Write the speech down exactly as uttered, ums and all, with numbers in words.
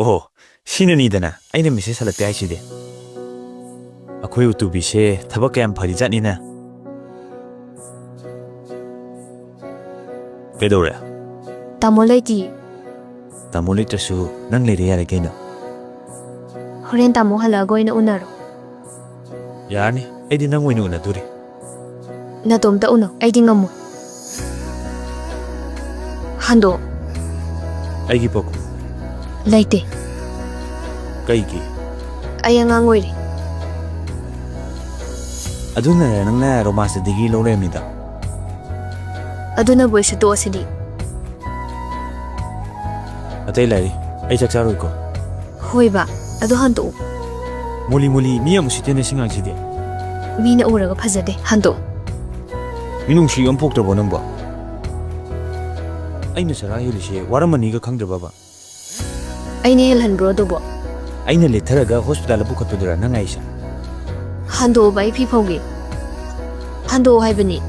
ꯑꯣꯍꯣ, ꯁꯤꯅꯅꯤꯗꯅ ꯑꯩꯅ ꯃꯦꯁꯦꯖ ꯍꯜꯂꯛꯇꯦ ꯍꯥꯏꯁꯤꯗꯤ꯫ ꯑꯩꯈꯣꯏ ꯎꯇꯨꯕꯤꯁꯦ ꯊꯕꯛ ꯀꯌꯥꯝ ꯐꯔꯤꯖꯥꯠꯅꯤꯅ꯫ ꯀꯩꯗꯧꯔꯦ? ꯇꯥꯃꯣ ꯂꯩꯇꯤꯌꯦ꯫ ꯇꯥꯃꯣ ꯂꯩꯇ꯭ꯔꯁꯨ ꯅꯪ ꯂꯩꯔꯦ ꯌꯥꯔꯦ ꯀꯩꯅꯣ꯫ ꯍꯣꯔꯦꯟ ꯇꯥꯃꯣ ꯍꯜꯂꯛꯑꯒ ꯑꯣꯏꯅ ꯎꯅꯔꯣ꯫ ꯌꯥꯔꯅꯤ, ꯑꯩꯗꯤ ꯅꯪ ꯑꯣꯏꯅ ꯎꯅꯗꯣꯔꯤ꯫ ꯅꯇꯣꯝꯇ ꯎꯅꯧ, ꯑꯩꯗꯤ ꯉꯝꯃꯣꯏ꯫ ꯍꯟꯗꯣꯛ꯫ ꯑꯩꯒꯤ ꯄꯥꯈꯨꯝ꯫ ꯂꯩꯇꯦ꯫ ꯀꯩꯒꯤ? ꯑꯩ ꯑꯉꯥꯡ ꯑꯣꯏꯔꯤ꯫ ꯑꯗꯨꯅꯔ ꯅꯪꯅ ꯔꯣꯃꯥꯟꯁꯇ ꯗꯤꯒ꯭ꯔꯤ ꯂꯧ ꯂꯩꯔꯝꯃꯤꯗꯣ? ꯑꯗꯨꯅꯕꯨ ꯑꯩꯁꯨ ꯇꯣꯛꯑꯁꯤꯗꯤ꯫ ꯑꯇꯩ ꯂꯥꯏꯔꯤ, ꯑꯩ ꯆꯥꯛ ꯆꯥꯔꯣꯏꯀꯣ꯫ ꯍꯣꯏꯕ, ꯑꯗꯨ ꯍꯟꯗꯣꯛꯎ꯫ ꯃꯣꯂꯤ ꯃꯣꯂꯤ, ꯃꯤ ꯌꯥꯝ ꯎꯁꯤꯠꯇꯦꯅꯦ ꯁꯤ ꯉꯥꯡꯁꯤꯗꯤ꯫ ꯃꯤꯅ ꯎꯔꯒ ꯐꯖꯗꯦ, ꯍꯟꯗꯣꯛꯎ꯫ ꯃꯤꯅꯨꯡꯁꯤ ꯑꯃ ꯄꯣꯛꯇ꯭ꯔꯕꯣ ꯅꯪꯕꯣ? ꯑꯩꯅ ꯆꯔꯥ ꯍꯦꯜꯂꯤꯁꯦ ꯋꯥꯔꯝꯃꯅꯤꯒ ꯈꯪꯗ꯭ꯔꯕꯕ? ꯑꯩꯅ ꯍꯦꯜꯍꯟꯕ꯭ꯔꯣ ꯑꯗꯨꯕꯣ? ꯑꯩꯅ ꯂꯤꯠꯊꯔꯒ ꯍꯣꯁꯄꯤꯇꯥꯜꯗ ꯄꯨꯈꯠꯄꯗꯨꯔꯥ ꯅꯪ ꯍꯥꯏꯁꯦ? ꯍꯟꯗꯣꯛꯑꯣꯕ, ꯑꯩ ꯐꯤ ꯐꯧꯒꯦ꯫ ꯍꯟꯗꯣꯛꯑꯣ ꯍꯥꯏꯕꯅꯤ꯫